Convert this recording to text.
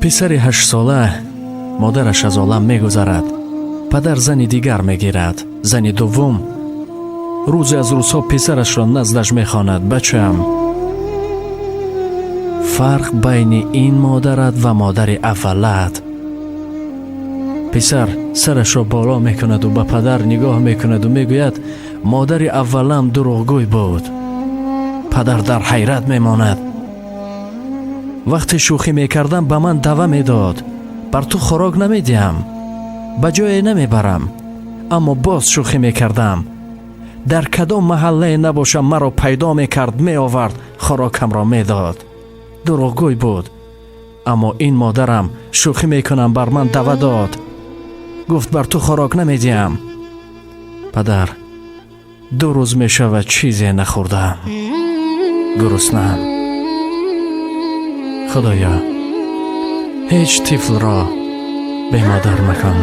Писари 8-сола модараш аз олам мегузарад. Падар зани дигар мегирад. Зани дуввум рӯзе аз рӯзҳо писарашро наздаш мехонад: «Бачаам, фарқ байни ин модарат ва модари аввалат». Писар сарашро боло мекунаду ба падар нигоҳ мекунаду мегӯяд: «Модари аввалам дурӯғгӯй буд». Падар дар ҳайрат мемонад. «Вақте шӯхӣ мекардам, ба ман дава медод: бар ту хӯрок намедиҳам, ба ҷое намебарам. Аммо боз шӯхӣ мекардам, дар кадом маҳаллае набошам, маро пайдо мекард, меовард, хӯрокамро медод. Дурӯғгӯй буд. Аммо ин модарам, шӯхӣ мекунам, бар ман дава дод, гуфт: бар ту хӯрок намедиҳам». Падар, 2 рӯз мешавад, чизе нахӯрдаам, гуруснаам. Худоё, ҳеҷ тифлро бемодар макун.